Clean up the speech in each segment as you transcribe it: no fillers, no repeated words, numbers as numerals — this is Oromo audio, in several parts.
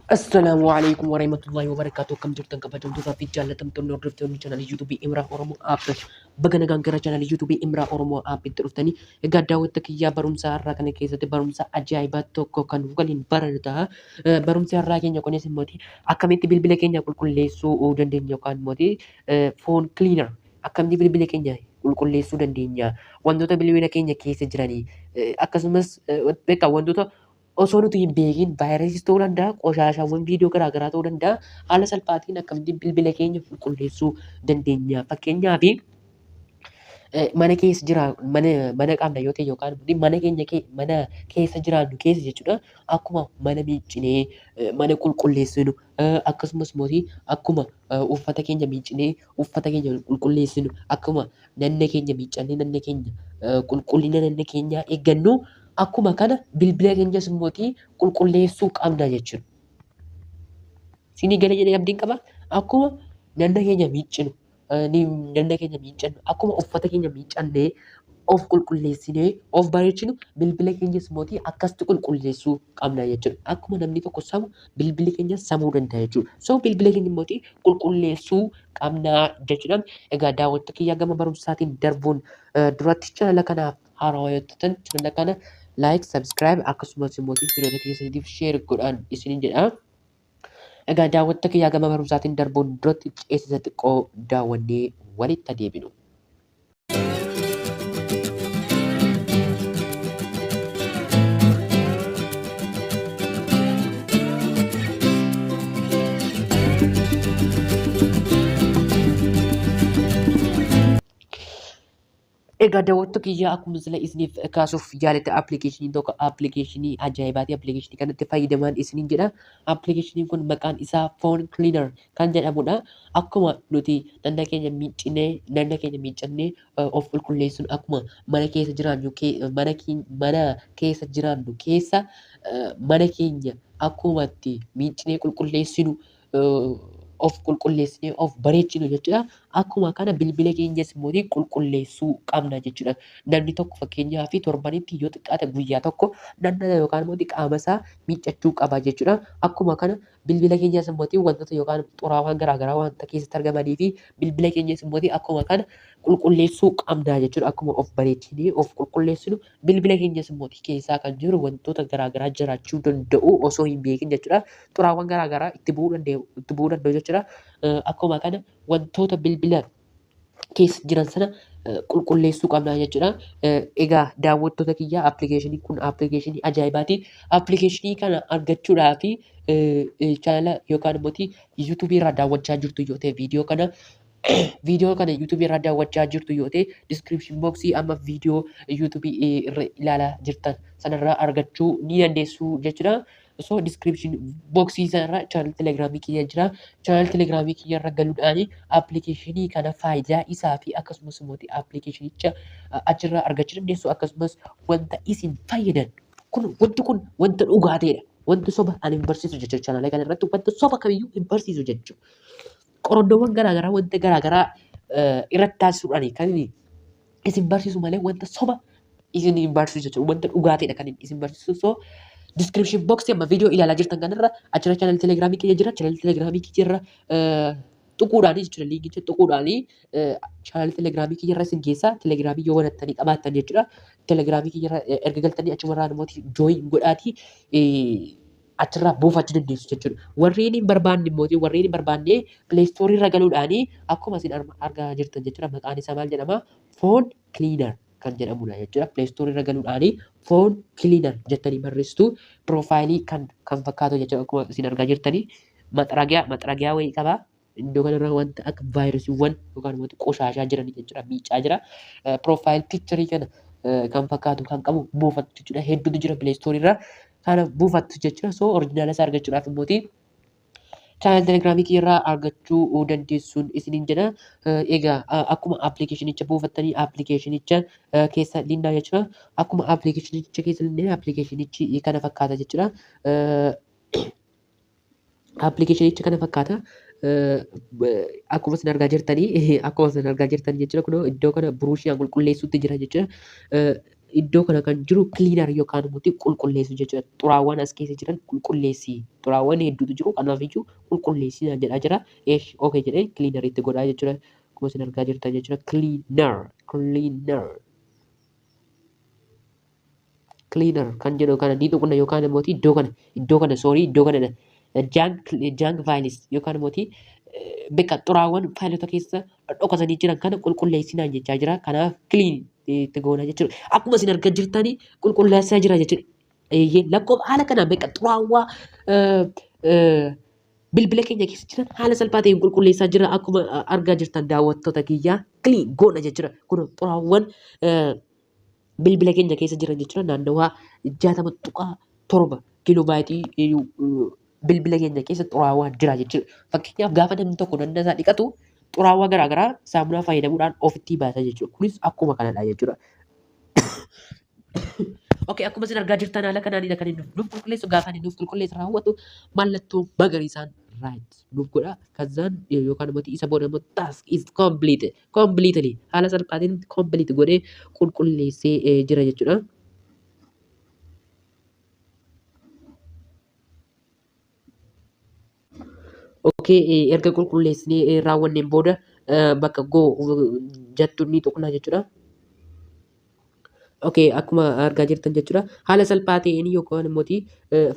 Assalaamu alaikum warahmatullahi wabarakatuh. Akkam jirtan kabajamtootaa fi jaallatamtoonni hordoftoonni chaanalii yuutuubii Imraa Oromoo App, baga nagaan gara chaanalii yuutuubii Imraa Oromoo Appitti dhuftanii. Egaa daawwatta kiyyaa, barumsa har'aa kana keessatti barumsa ajaa'ibaa tokko kan waliin barannu ta'a. Barumsi har'aa keenya kunis immoo akkamitti bilbila keenya qulqulleessuu dandeenya yookaan immoo phone cleaner akkamitti bilbila keenya qulqulleessuu dandeenya, wantoota bilbila keenya keessa jiranii akkasumas beekaa wantoota osoo nuti hin beekin vaayirasiis ta'uu danda'a, qoshaashaawwan viidiyoo garaagaraa ta'uu danda'a. Haala salphaatiin akkamitti bilbila keenya qulqulleessuu dandeenya? Fakkeenyaaf, mana keessa jira, mana qabna yoo ta'e yookaan mana keenya mana keessa jiraannu keessa jechuudha. Akkuma mana miiccinee mana qulqulleessinu, akkasumas immoo akkuma uffata keenya miiccinee uffata keenya qulqulleessinu, akkuma nanna keenya miiccannee nanna keenya qulqullina nanna keenyaa eeggannu, akkuma kana bilbila keenyas immoo qulqulleessuu qabna jechuudha. Sinii gala jedhee abdiin qaba. Akkuma nanna keenya miiccinu, nanna keenya miiccannu, akkuma uffata keenya miiccannee of qulqulleessinee of bareechinu, bilbila keenyas immoo akkasitti qulqulleessuu qabna jechuudha. Akkuma namni tokko samu bilbilli keenya samuu danda'a jechuudha. So bilbila keenya immoo qulqulleessuu qabna jechuudha. Egaa daawwattoota kiyyaa, gama barumsaatiin darbuun duratti chaanala kanaaf haarawaa yoo taatan chaanala kana like, subscribe akkasumas immoo hiriyoota keessaniitiif share godhaan isiniin jedha. Egaa daawwattoota kiyyaa, gama barumsaatiin darbuun duratti ceesisa xiqqoo daawwannee walitti adeeminu. Egaa daawwattoota kiyyaa, akkuma sila isiniif kaasuuf yaaletti appilikeeshiniin tokko appilikeeshinii ajaa'ibaati. Appilikeeshinii kanatti fayyadamaan isiniin jedha. Appilikeeshiniin kun maqaan isaa Phone Cleaner kan jedhamudha. Akkuma nuti nanna keenya miiccinee, nanna keenya miiccannee of qulqulleessuun, akkuma mana keessa jiraannu, mana keessa jiraannu keessa mana keenya akkuma itti miiccinee qulqulleessinu, of qulqulleessinee of bareechinu jechuudha. Akkuma kana bilbila keenyas immoo qulqulleessuu qabna jechuudha. Namni tokko fakkeenyaaf torbanitti yoo xiqqaate guyyaa tokko nanna yookaan immoo qaama isaa miiccachuu qaba jechuudha. Akkuma kana bilbila keenyas immoo wantoota yookaan xuraawaan garaagaraa wanta keessatti argamanii fi bilbila keenyas immoo akkuma kana qulqulleessuu qabna jechuudha. Akkuma of bareechinee of qulqulleessinu, bilbila keenyas immoo keessaa kan jiru wantoota garaagaraa jiraachuu danda'u osoo hin beekin jechuudha. Xuraawwan garaagaraa itti bu'uu danda'u, itti bu'uu danda'u jechuudha. Akkuma kana wantoota bilbila keessa jiran sana qulqulleessuu qabna jechuudha. Egaa daawwattoota kiyyaa, appilikeeshiniin kun appilikeeshinii ajaa'ibaati. Appilikeeshinii kana argachuudhaaf chaanala yookaan immoo yuutuubii irraa daawwachaa jirtu yoo ta'e, viidiyoo kana yuutuubii irraa daawwachaa jirtu yoo ta'e, description boxii amma viidiyoo yuutuubii irra ilaalaa jirtan sanarraa argachuu ni dandeessu jechuudha. So description boxii sanarra chaanal telegiraamii kiyya jira. Chaanal telegiraamii kiyya irra galuudhaan appilikeeshinii kana faayidaa isaa fi akkasumas immoo appilikeeshinicha achirraa argachuu dandeessu, akkasumas wanta isin fayyadan kun, wanti kun wanta dhugaa ta'edha. Wanti soba ani hin barsiisu jechuudha. Chaanala kana irratti wanta soba kamiyyuu hin barsiisu jechuudha. Qorannoowwan garaagaraa wanta garaagaraa irratti taasisuudhaan kan inni isin barsiisu malee wanta soba isin hin barsiisu jechuudha. Wanta dhugaa ta'edha kan inni isin barsiisu. So description box amma viidiyoo ilaalaa jirtan kanarra achirra chaanal telegiraamii kiyya jira. Chaanal telegiraamii kiyya irra tuquudhaanii jechuudha. Liinkicha tuquudhaanii chaanal telegiraamii kiyya irra isin geessa. Telegiraamii yoo banattanii qabaattan jechuudha. Telegiraamii kiyya irra erga galtanii achumarraa namooti join godhaatii achirraa buufachuu dandeessu jechuudha. Warreen hin barbaanne immoo, warreen hin barbaanne, Play Store irra galuudhaanii akkuma isin argaa jirtan jechuudha. Maqaan isaa maal jedhama? Phone Cleaner kan jedhamudha jechuudha. Play Store irra galuudhaanii Phone Cleaner jettanii barreessitu. Piroofaayilii kan fakkaatu jechuudha, akkuma isin argaa jirtanii. Maxaragiyaa wayii qaba. Iddoo kanarra wanta akka vaayirasiiwwan yookaan immoo qoshaashaa jiran jechuudha, miicaa jira. Profile picturii kana kan fakkaatu kan qabu buufattu jechuudha. Hedduutu jira Play Store irra. Kana buufattu jechuudha. So original isaa argachuudhaaf immoo chaanal telegiraamii irraa argachuu dandeessuun isiniin jedha. Egaa akkuma appilikeeshinicha buufattanii appilikeeshinicha keessa linnaa jechuudha. Akkuma appilikeeshinicha keessa linnee appilikeeshinichi kana fakkaata jechuudha. Appilikeeshinichi kana fakkaata. Akkuma isin argaa jirtanii jechuudha. Kunoo iddoo kana buruushiidhaan qulqulleessuutti jira jechuudha. Iddoo kana kan jiru cleaner yookaan immoo qulqulleessu jechuudha. Xuraawwan as keessa jiran qulqulleessi. Xuraawwan hedduutu jiru, kanaafiyyuu qulqulleessi naan jedhaa jira. Eesh, okay jedhee cleaner itti godhaa jechuudha. Akkuma isin argaa jirtan jechuudha. Cleaner, cleaner. Cleaner kan jedhu kana ni tuqna yookaan immoo iddoo kana sorry, iddoo kana junk files yookaan immoo bakka xuraawwan faayilota keessa dhokatanii jiran kana qulqulleessinaan jechaa jira. Kanaaf clean itti goona jechuudha. Akkuma isin argaa jirtanii qulqulleessaa jira jechuudha. Eeyyee, lakkoofsa haala kanaan bakka xuraawwaa bilbila keenya keessa jiran haala salphaa ta'een qulqulleessaa jira. Akkuma argaa jirtan, daawwattoota kiyyaa, clean goona jechuudha. Kun xuraawwan bilbila keenya keessa jiran jechuudha. Naannawaa 60.7 kiiloo baayitii bilbila keenya keessa xuraawaan jira jechuudha. Fakkeenyaaf, gaafa namni tokko dhagna isaa dhiqatu xuraawaa garaagaraa saamunaa fayyadamuudhaan ofitti baasa jechuudha. Kunis akkuma kanadha jechuudha. Okay, akkuma isin argaa jirtan haala kanaanidha kan inni nuuf qulqulleessu. Gaafa inni nuuf qulqulleessu raawwatu mallattoo magariisaan right nuuf godha. Kazaan yookaan immoo isa booda immoo task is complete, completely haala salphaatiin complete godhee qulqulleessee jira jechuudha. Okay, erga qulqulleessinee raawwanneen booda bakka go jettu ni tuqna jechuudha. Okay, akkuma argaa jirtan jechuudha. Haala salphaa ta'een yookaan immoo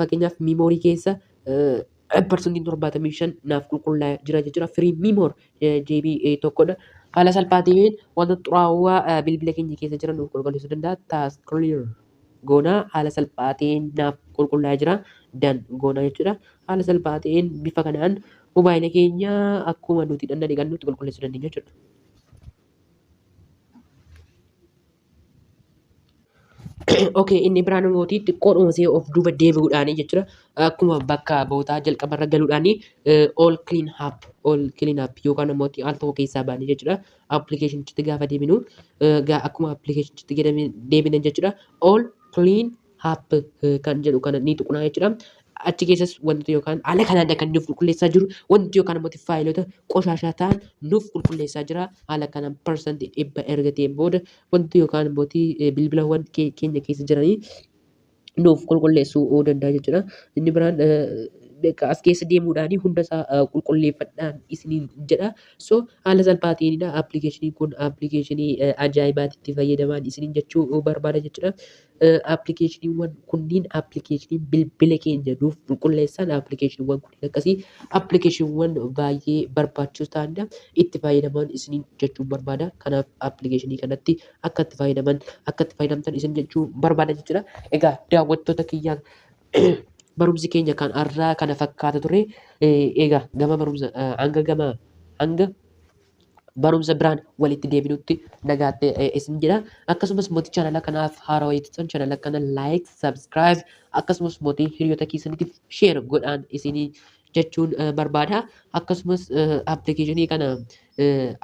fakkeenyaaf memory keessa 75% naaf qulqullaa'ee jira jechuudha. Free memory GB tokkodha. Haala salphaa ta'een wanta xuraawaa bilbila keenya keessa jiran nuuf qulqulleessuu danda'a. Task clear goonaa, haala salphaa ta'een naaf qulqullaa'ee jira. Done goonaa jechuudha. Haala salphaa ta'een bifa kanaan mobaayila keenya akkuma nuti dhagna dhiqannutti qulqulleessuu dandeenya jechuudha. Okay, inni biraan immoo xiqqoodhuma see of duuba deebi'uudhaani jechuudha. Akkuma bakka bootaa jalqabarra galuudhaani all clean up, all clean up yookaan immoo al tokko keessaa baanii jechuudha. Appilikeeshinichitti gaafa deebinu, akkuma appilikeeshinichitti deebinan jechuudha. All clean up kan jedhu kana ni tuqnaa jechuudha. Achi keessas wanti yookaan haala kanaan kan nuuf qulqulleessaa jiru wanti yookaan immoo faayilota qoshaashaa ta'an nuuf qulqulleessaa jira. Haala kanaan 100% erga ta'een booda wanti yookaan immoo bilbilawwan keenya keessa jiranii nuuf qulqulleessuu danda'a jechuudha. Inni biraan as keessa deemuudhaan hunda isaa qulqulleeffadhaan isiniin jedha. So haala salphaa ta'eenidha. Appilikeeshiniin kun appilikeeshinii ajaa'ibaatti itti fayyadamaan isiniin jechuu barbaada jechuudha. Appilikeeshiniiwwan kunniin appilikeeshinii bilbila keenya nuuf qulqulleessan, appilikeeshiniiwwan kunniin akkasii appilikeeshiniiwwan baay'ee barbaachisoo ta'anidha. Itti fayyadaman isiniin jechuu barbaada. Kanaaf appilikeeshinii kanatti akka itti fayyadaman, akka itti fayyadamtan isin jechuu barbaada jechuudha. Egaa daawwattoota kiyyaa, barumsi keenya kan har'aa kana fakkaata ture. Egaa gama barumsa hanga gama hanga barumsa biraan walitti deebinutti nagaatti isin jedha. Akkasumas mootii chaanala kanaaf haarawaa jettan chaanala kana like, subscribe, akkasumas mootii hiriyoota keessaniitiif share godhaan isinii jechuun barbaada. Akkasumas appilikeeshinii kana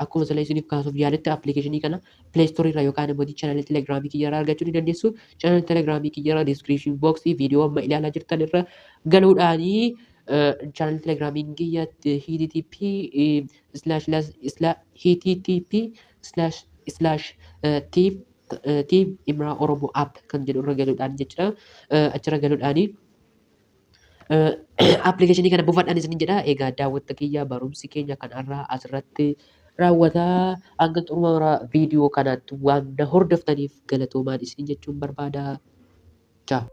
akkuma sila isiniif kaasuuf yaaletti appilikeeshinii kana Play Store irraa yookaan immoo chaanala Telegiraamii kiyya irraa argachuu ni dandeessu. Chaanala Telegiraamii kiyya irraa description box viidiyoo amma ilaalaa jirtan irra galuudhaanii chaanala Telegiraamii kiyya http//http//team team Imraa Oromoo app kan jedhu irra galuudhaan jechuudha. Achirra galuudhaanii appilikeeshinii kana buufadhaan isinin jedha. Egaa daawwatta kiyya, barumsi keenya kan har'aa asirratti raawwata. Hanga xumura viidiyoo kanaatti waan na hordoftaniif galatoomaan isinin jechuun barbaada. Ciao.